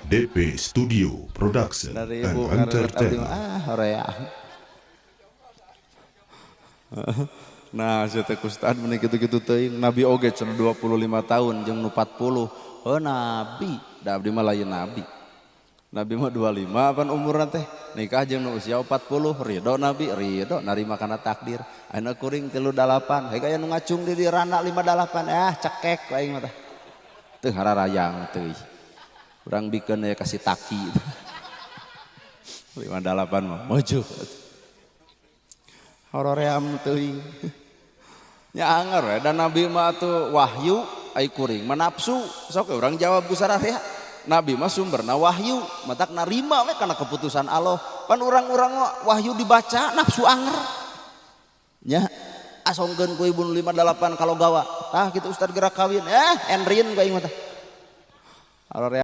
DP Studio Production Dari and ibu ngarelet abdi mah Entertainment. Ah, horea. Nah, sia teh Ustad meni kitu-kitu teuing. Nabi oge cenah 25 tahun jeung nu 40. Heuh, nabi, da abdi mah lain nabi. Nabi mah 25 pan umurna teh. Nikah jeung nu usia 40, ridho nabi, ridho narima kana takdir. Ayeuna kuring 38, hege aya nu ngacung di rana 58, ah cekek ku aing mah tah. Teu hararayang teuing. Urang bikeun aya kasih taki. 58 mah maju. Horoream teuing. Nya anger we dan nabi mah atuh wahyu, ai kuring mah nafsu. Sok we urang jawab ku sararea. Nabi mah sumberna wahyu, matak narima we kana keputusan Allah. Pan urang-urang mah wahyu dibaca nafsu anger. Nya asongkeun ku ibu 58 kalau gawa. Tah kitu Ustad gerak kawin, eh enrin ku aing mah tah. Horoream.